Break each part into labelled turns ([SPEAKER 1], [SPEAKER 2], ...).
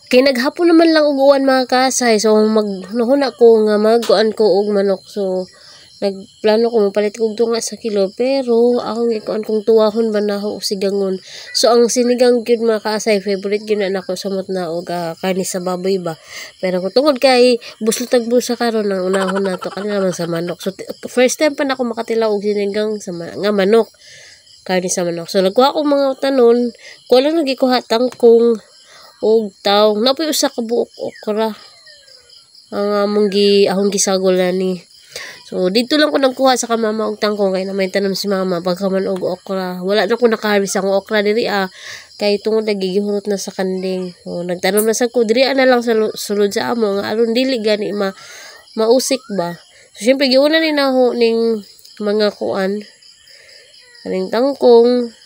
[SPEAKER 1] Kay naghapon naman lang og uwan, mga kaasay. So mag nahuna ko nga magkuan ko og manok. So nagplano ko mopalit kog tunga sa kilo, pero akong gikuan kung tuwahon ba nako o sigangon. So ang sinigang gyud, mga kaasay, favorite gyud na nako sa na og karne sa baboy ba. Pero kung tungod kay buslot ag bulsa karon, ang unahon nato kani naman sa manok. So first time pa nako makatilaw og sinigang sa nga manok, karne sa manok. So nagkuha ko mga tanon, kuha lang nagikuha tangkong og taw. Napoy usa ka buok okra ang among gi ahong gisagol ani. So dito lang ko nagkuha sa kamama og tangkong kay na may tanom si mama, pagkaman og okra. Wala na ko nakaharvest ang okra diri kay tungod nagigihurot na sa kanding. So nagtanom na sa ko diri na lang sa sulod sa amo nga aron dili gani ma mausik ba. So syempre giuna ni naho ning mga kuan kaning tangkong.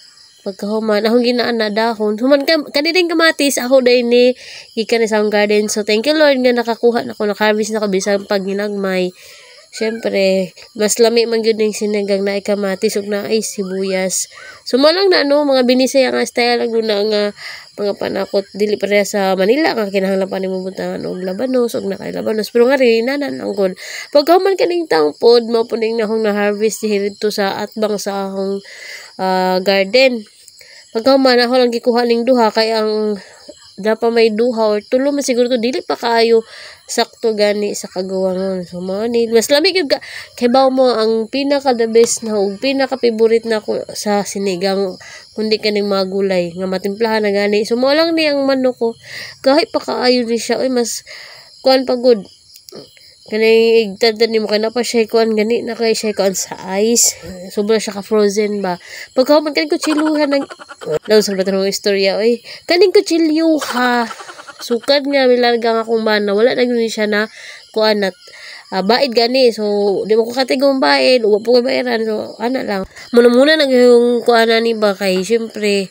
[SPEAKER 1] Pagkahuman akong ginaan na dahon, human ka kani din kamatis ako dai ni gikan sa akong garden. So thank you, Lord, nga nakakuha na ko, nakaharvest na ko bisan pag ginagmay. Syempre mas lami man gyud ning sinigang naay kamatis ug naay sibuyas. So mo lang na ano, mga Binisaya nga style ang na nga mga panakot, dili pareha sa Manila nga kinahanglan pa nimo butangan og labanos ug nakay labanos, pero nga rin nanan ang good. Pagkahuman kaning tangpod, mao po ning nahong na harvest dito sa atbang sa akong garden. Pagkahuman, ako lang gikuha ning duha kay ang dapa may duha or tulo man siguro to, dili pa kaayo sakto gani sa kagawangon. So mao ni mas lami gyud ka kay baw mo ang pinaka the best na ug pinaka favorite na ko sa sinigang kundi kaning mga gulay nga matimplahan na gani. So mao lang ni ang manok ko, kahit pa kaayo ni siya, oy, mas kuan pa gud kanang igtadtad nimo kay napa siya kuan gani na kay siya kuan sa ice, sobra siya ka frozen ba. Pagkahuman kaning kutsilyuhan ng law sa batang istorya, oy, kaning kutsilyuha sukad nga milarga nga akong bana, wala na gyud siya na kuan at baid gani. So di mo ko katigong baid, wa po kay bayaran. So ana lang muna muna nag yung kuan ni ba, kay syempre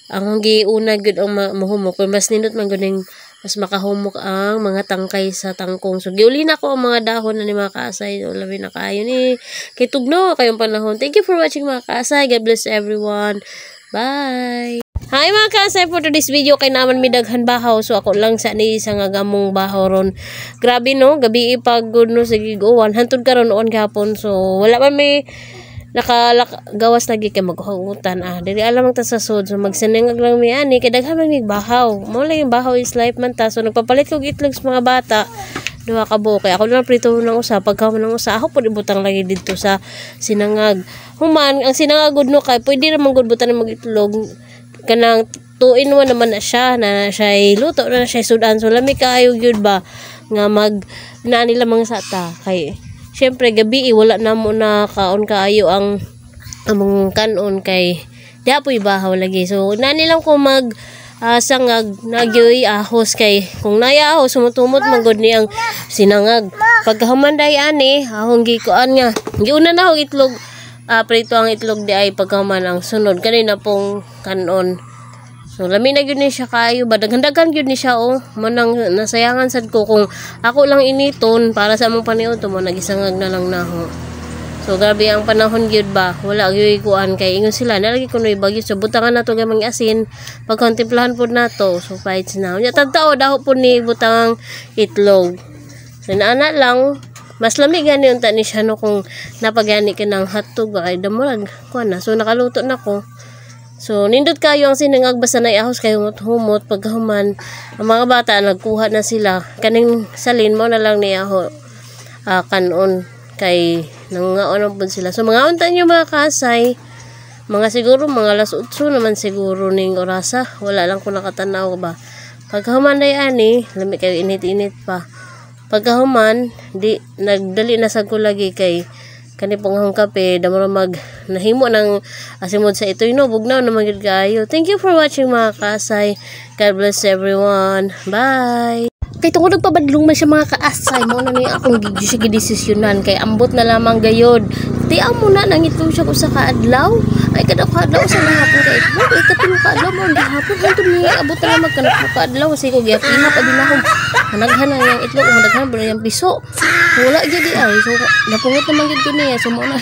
[SPEAKER 1] ang giuna gyud ang mahumok, mas nindot man gyud ning mas makahumok ang mga tangkay sa tangkong. So, giuli na ko ang mga dahon na ni, mga kaasay. So, labi na kaayo ni. Kay tugno kayong panahon. Thank you for watching, mga kaasay. God bless everyone. Bye! Hi, mga kaasay, for today's video kay naman mi daghan bahaw. So ako lang sa ni sa nga gamong bahaw ron. Grabe no, gabi ipagod no, sige uwan. Hantod karon uwan gihapon. So wala pa may nakalagawas lagi kay maghugutan ah. Dili alam ang ta sa sud, so magsinangag lang mi ani kay daghan man mig bahaw. Mao lang yung bahaw is life man ta. So nagpapalit kog itlog sa mga bata, duha ka buok, kay ako lang prito ng usa. Pagka ng usa, ako pud ibutang lagi didto sa sinangag. Human ang sinangag gud no, kay pwede ra man gud butan mag itlog, kanang 2 in 1 naman na siya, na siya luto na siya sudan. So lami kaayo gyud ba nga mag na nila mga sata kay syempre gabi wala na mo na kaon kaayo ang among kanon kay di po'y bahaw lagi. So nani lang ko mag sangag nagyoy ahos, kay kung naya ahos, sumutumot man gud ni ang sinangag. Pagkahuman day ani ahong gikuan nga giuna na og itlog, prito ang itlog di ay. Pagkahuman, ang sunod kanina pong kanon. So lami na gyud ni siya kaayo ba, daghan-daghan gyud ni siya oh. Manang nasayangan sad ko kung ako lang initon para sa among paniudto mo, nagisangag na lang naho. So grabe ang panahon gyud ba, wala gyud kuan kay ingon sila na lagi kunoy bagyo. So butangan nato gamay asin, pagkontemplahan pud nato. So fights na. Unya tadtao daho pud ni butang itlog. So naana lang, mas lami gani unta ni siya no kung napagani ka ng hotdog ba kay damurag kuan na. So nakaluto na ko. So, nindot kayo ang sinangag basta na ahos kayo humot. Pagkahuman, ang mga bata nagkuha na sila. Kaning salin mo na lang ni aho kanon kay nangaon pud sila. So, mga unta nyo, mga kasay, mga siguro mga alas 8 naman siguro ning orasa. Wala lang ko nakatanaw ba. Pagkahuman day ani, lami kayo init-init pa. Pagkahuman, di nagdali na sa ko lagi kay kani pong akong kape damo mag nahimo ng asimod sa itoy no, bugnaw naman gyud kaayo. Thank you for watching, mga kaasay. God bless everyone. Bye. Kay tungod nagpabadlong man siya, mga kaasay, mo na ni akong siya gidesisyonan kay ambot na lamang gayod. Tiaw mo na nangitlog siya ko sa kaadlaw. Ay kada kaadlaw sa nahapon ka itlog. Ay katulo kaadlaw mo gihapon hantod ni abot na lang magkanaplo kaadlaw kasi ko gihapihap abi na akong managhan na yang itlog o managhan ba na yang piso. Wala gyud di ay. So napungot naman gyud ko niya. So mao na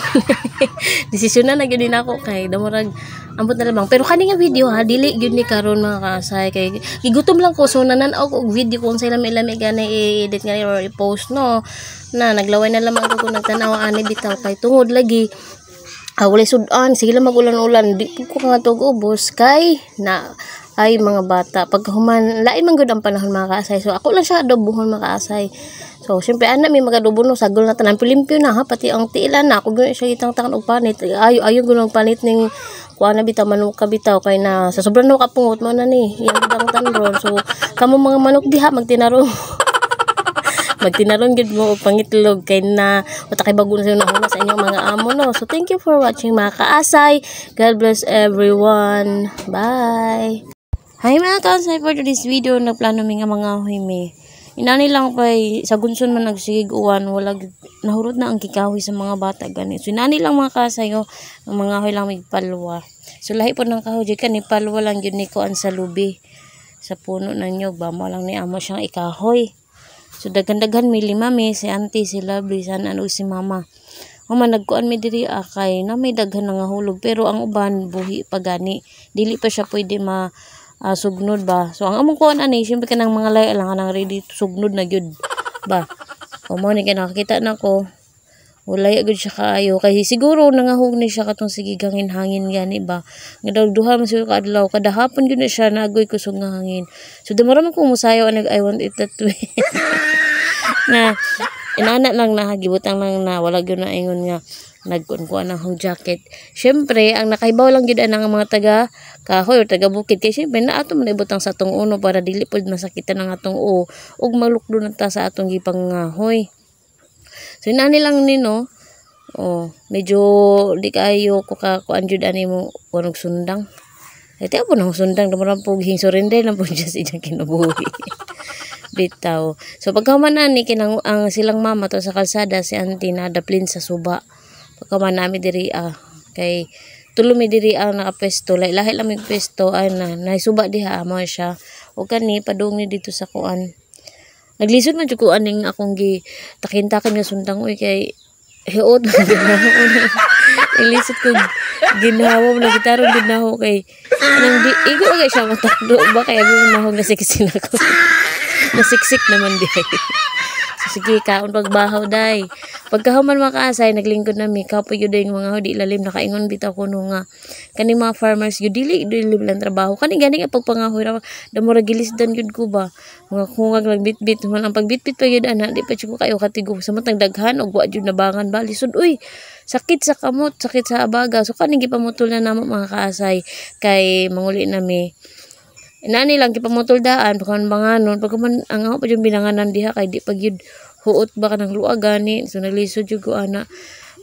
[SPEAKER 1] desisyon na gyud nako kay damurag ambot na lamang. Pero kani nga video ha, dili gyud ni karon, mga kaasay, kay gigutom lang ko, so nanan-aw ko og video kung say lami-lami gani i-edit nga or i-post, no. Na naglaway na lamang ko kung nagtan-aw ani bitaw kay tungod lagi walay sudan, sige lang magulan-ulan, di ko nga tug ubos kay na ay mga bata. Pagkahuman, lain man gud ang panahon, mga kaasay. So ako lang siya adobohon, mga kaasay. So syempre ana may magadobo, no, sagol na tanan, limpyo na ha, pati ang tiilan na ako gud siya gitang tangan og panit. Ayo ayo gud ang panit ning kuha na bitaw manok ka bitaw kay na sa sobrang no kapungot mo na ni iyang bidang tanron. So kamo mga manok diha, magtinarong magtinaron gid mo og pangitlog kay na uta kay bago na sa una sa inyong mga amo, no. So thank you for watching, mga kaasay. God bless everyone. Bye. Hi, mga kaasay, for today's video nagplano mi nga mga mi. Inani lang kay sa gunson man nagsigig uwan, wala nahurot na ang kikahoy sa mga bata gani. So inani lang, mga kaasay, oh, ang mga hoy lang migpalwa. So lahi po ng kahoy kani, palwa lang gyud ni kuan sa lubi sa puno ng nyog ba, mo lang ni amo siyang ikahoy. So daghan-daghan mi, lima mi, si auntie, si Lovely, san ano si mama. Human nagkuan mi diri kay na may daghan na nga hulog, pero ang uban buhi pa gani. Dili pa siya pwede ma sugnod ba. So ang among kuan ani syempre kanang mga lay lang kanang ready to sugnod na gyud ba. O mo ni kay nakakita na ko. Walay gud siya kaayo kay siguro nangahog ni siya katong sige hangin-hangin gani ba. Nga daw duha man siguro ka adlaw, kada hapon gyud na siya naagoy kusog nga hangin. So damara man ko musayaw nag "I Want It That Way" na inana lang na gibutang lang na wala gyud na ingon nga nagkuan-kuan ang jacket. Syempre, ang nakaibaw lang gyud ang mga taga kahoy or taga bukid kay syempre na ato man ibutang sa atong uno para dili pud masakitan ang atong uo ug malukdo na ta sa atong gipangahoy. So inani lang ni, no. Oh, medyo di kayo ko ka kuan jud ani mo kuan sundang. Ay tiya po nang sundang damo po hing surrender na po siya sa iyang kinabuhi. Bitaw. So pagkahuman ani kinang ang silang mama to sa kalsada, si auntie na daplin sa suba. Pagkahuman nami diri kay tulo mi diri ang nakapwesto, lahi lahi lang mig pwesto ay na naisuba diha mo siya. O kani padung ni dito sa kuan. Naglisod man jud ko aning akong gi takin-takin nga sundang uy kay hiot man ginawa. Naglisod ko ginawa mo nagitaron gid nako kay nang di igo kay siya matakdo ba kay abi mo nahog nasiksik ako. Nasiksik naman di. So, sige, kaon pagbahaw day. Pagkahuman, mga kaasay, naglingkod nami, kapoy yun yung mga di ilalim, nakaingon bitaw ko no nga. Kani mga farmers, yun dili, dili lang trabaho. Kani gani nga pagpangahoy, ra, damura gilisdan yun ko ba. Mga kungag lang bitbit, man ang pagbitbit pa yun, ana, di pa ko kayo katigo. Sa matang daghan, og wa jud nabangan ba, lisod, uy, sakit sa kamot, sakit sa abaga. So kani gipamutol na namo, mga kaasay, kay manguli nami. Inani lang gipamutol daan pagkaman banganon, pagkaman ang ako pa yung binanganan diha kay di pa gyud huot ba kanang luag gani. So naglisod jud ko ana,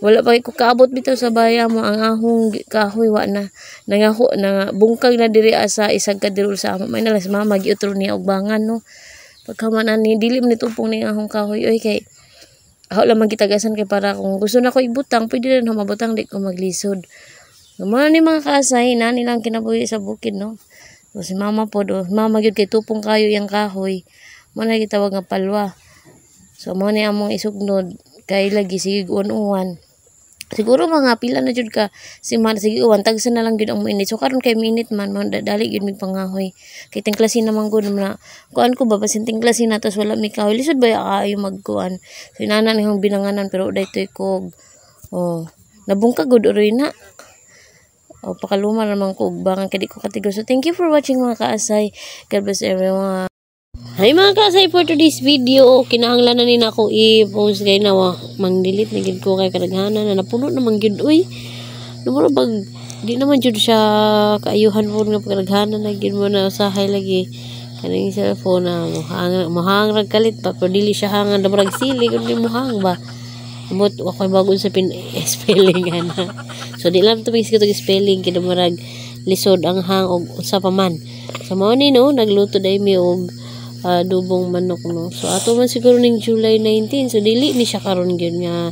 [SPEAKER 1] wala pa ko kaabot bitaw sa baya mo ang ahong kahoy, wa na nangaho na bungkag na diri asa isag ka dirul sa amo. May na lang si mama giutro niya og bangan, no. Pagkaman ani dili man nitupong ni ahong kahoy oy kay ako lang magitagasan kay para kung gusto na ko ibutang pwede na mabutang, di ko maglisod. Mao ni, mga kaasay, nani lang kinabuhi sa bukid, no. So, si mama po do, mama gyud kay tupong kayo yang kahoy. Mo na gitawag nga palwa. So mo ni among isugnod kay lagi sige uwan-uwan. Siguro mga pila na jud ka si man sige uwan, tagsa na lang jud ang moinit. So karon kay minit man, man dali gyud mig pangahoy. Kay tingklasin naman gud na kuan ko ba, basin tingklasin na tos wala mi kahoy. Lisod ba kaayo magkuan. So inana ni binanganan pero daytoy kog oh nabungkag gud uroy na. O pakaluma naman ko og bangan kay di ko katigo. So thank you for watching, mga kaasay. God bless everyone. Hi, mga kaasay, for today's video, kinahanglan na ni nako i-post kay nawa mang delete na gid ko kay kadaghanan na napuno naman gyud uy. Numero bag di naman jud siya kaayuhan po nga pagkadaghanan na gyud mo na usahay lagi kaning cellphone na muhang muhang rag kalit pa, pero dili siya hangan, murag sili kundi muhang ba. Amot ako bago sa pin spelling ana. So di lang to mig spelling kay murag lisod ang hang og unsa pa man. So mao ni, no, nagluto dai mi og adobong manok, no. So ato man siguro ning July 19. So dili ni siya karon gyud nga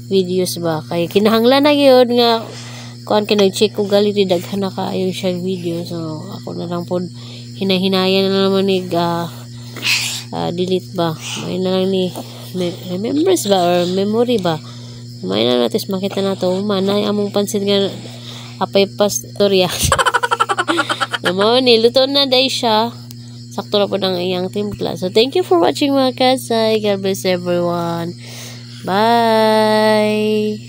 [SPEAKER 1] videos ba, kay kinahanglan na gyud nga kuan kay nag-check ko gallery, daghan na kaayo siya video. So ako na lang pod hinay-hinayan na naman ni delete ba. May na lang ni remembrance ba or memory ba. May na natin makita na to manay among pansit nga apay pastorya na mao ni, luto na day siya. Sakto na po ng iyang timpla. So thank you for watching, mga kasay. God bless everyone. Bye.